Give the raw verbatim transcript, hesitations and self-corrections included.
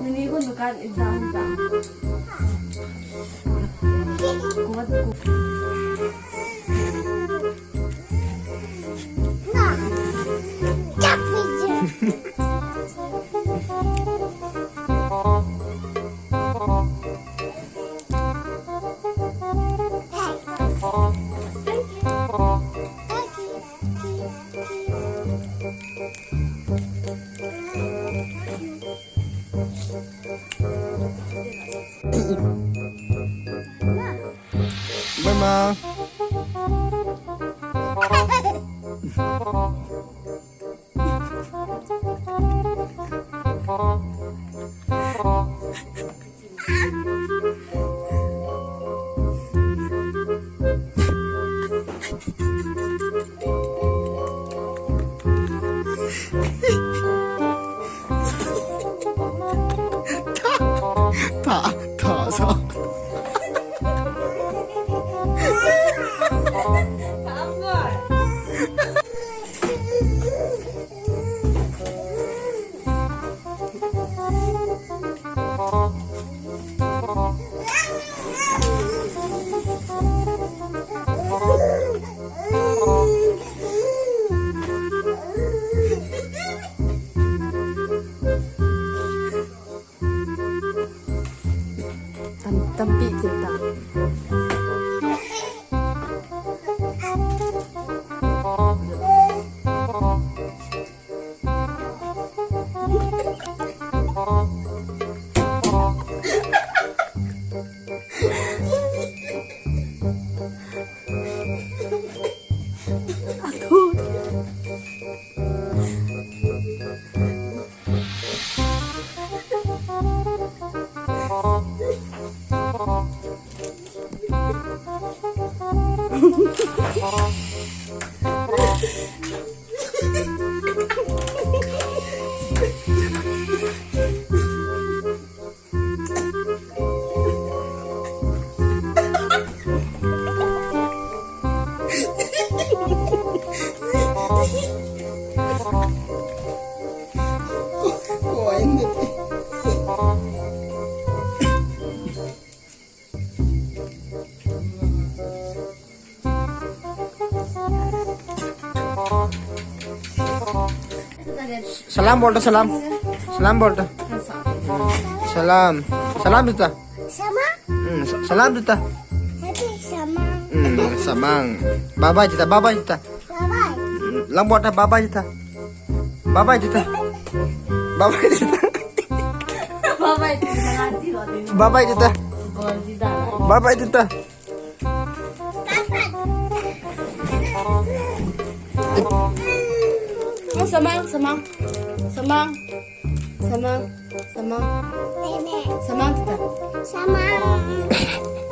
Nini ko dukan exam ta. Kuat ko. Bye, Ma. Tha, tha, sa. Tam, tampi thil ta. Salam bol ta, salam. Salam bol ta. Salam. Salam, Sita. Sama? Hmm, sa-, salam, Sita. Happy Samang. Hmm, Samang. Bye bye, Sita. Bye bye, Sita. Bye bye. Hmm, lam bol ta, bye bye, Sita. Bye bye, Sita. Bye bye, Sita. Bye bye, Sita. Bye bye, Sita. Bye bye, Sita. Oh, Samang, Samang. Samang. Samang. Samang. Samang, Sita. Samang.